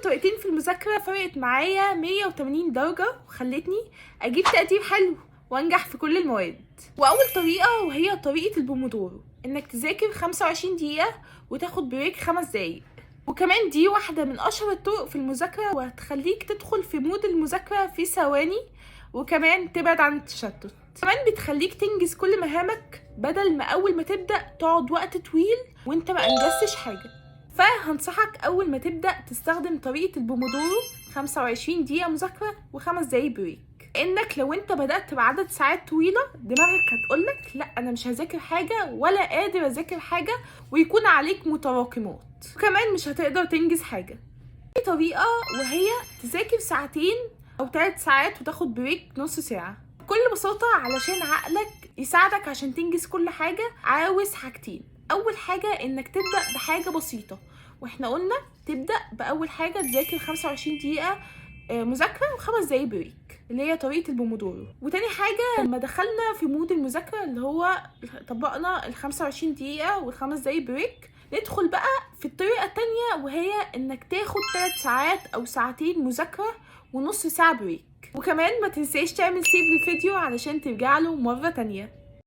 طريقتين في المذاكرة فرقت معايا 180 درجة وخلتني اجيب تقدير حلو وانجح في كل المواد. واول طريقة وهي طريقة البومودورو، انك تذاكر 25 دقيقة وتاخد break 5 دقايق. وكمان دي واحدة من اشهر الطرق في المذاكرة، وهتخليك تدخل في mood المذاكرة في ثواني، وكمان تبعد عن التشتت. كمان بتخليك تنجز كل مهامك بدل ما اول ما تبدأ تقعد وقت طويل وانت ما انجزتش حاجة. فهنصحك اول ما تبدأ تستخدم طريقة البومودورو، 25 دقيقة مذاكرة وخمس دقايق break. انك لو انت بدأت بعدد ساعات طويلة دماغك هتقولك لا انا مش هذاكر حاجة ولا قادر اذاكر حاجة، ويكون عليك متراكمات، وكمان مش هتقدر تنجز حاجة. في طريقة وهي تذاكر ساعتين او 3 ساعات وتاخد break نص ساعة. بكل بساطة علشان عقلك يساعدك عشان تنجز كل حاجة عاوز حاجتين. اول حاجة انك تبدأ بحاجة بسيطة، واحنا قلنا تبدأ بأول حاجة تذاكر 25 دقيقة مذاكرة وخمس دقايق break اللي هي طريقة البومودورو. وتاني حاجة لما دخلنا في mood المذاكرة اللي هو طبقنا 25 دقيقة والخمس دقايق break، ندخل بقى في الطريقة التانية وهي انك تاخد 3 ساعات او ساعتين مذاكرة ونص ساعة break. وكمان ما تنساش تعمل save للفيديو علشان ترجع له مرة تانية.